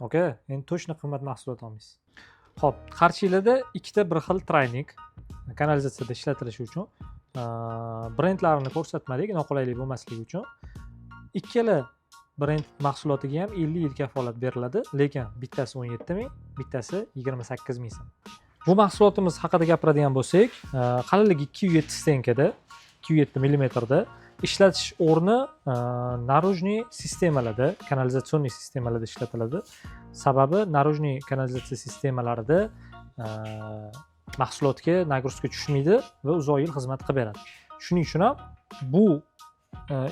Aka, endi точно qimmat mahsulot olmaysiz. Ho'p, Qarshilada ikkita bir xil тройник kanalizatsiyada ishlatilishi uchun brendlarini ko'rsatmadik, noqulaylik bo'lmasligi uchun. Ikkala brend mahsulotiga ham 50 yil kafolat beriladi, lekin bittasi 17 ming, bittasi 28 ming so'm. Bu mahsulotimiz haqida gapiradigan bo'lsak, qalinligi 2,7 стенка da, 2,7 millimetrda. Ishlatish o'rni наружный sistemalarda, канализационный sistemalarda ishlatiladi. Sababi, наружный kanalizatsiya sistemalarida mahsulotga нагрузка tushmaydi va uzoq yil xizmat qilib beradi. Shuning uchun ham bu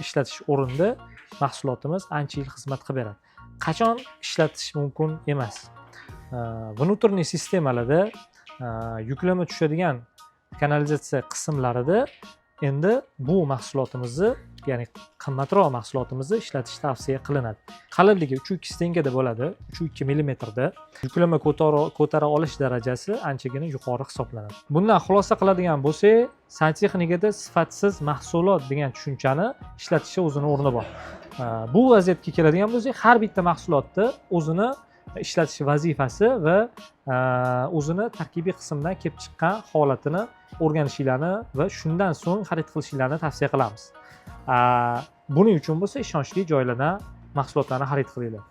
ishlatish o'rnida mahsulotimiz ancha yil xizmat qilib beradi. Qachon ishlatish mumkin emas? Внутренний sistemalarda, yuklama tushadigan kanalizatsiya qismlarida endi bu mahsulotimizni, ya'ni qimmatroq mahsulotimizni ishlatish tavsiya qilinadi. Qalinligi 3,2 стенка da bo'ladi, 3,2 millimetrda. Yuklama ko'tara olish darajasi anchagina yuqori hisoblanadi. Bundan xulosa qiladigan bo'lsak, santexnikada sifatsiz mahsulot degan tushunchani ishlatishga o'zini o'rni bor. Bu vaziyatga keladigan bo'lsak, har bitta mahsulotni o'zini ishlatish vazifasi va o'zini tarkibiy qismidan kelib chiqqan holatini o'rganishinglarni va shundan so'ng xarid qilishinglarni tavsiya qilamiz. Buning uchun bo'lsa ishonchli joylardan mahsulotlarni xarid qilinglar.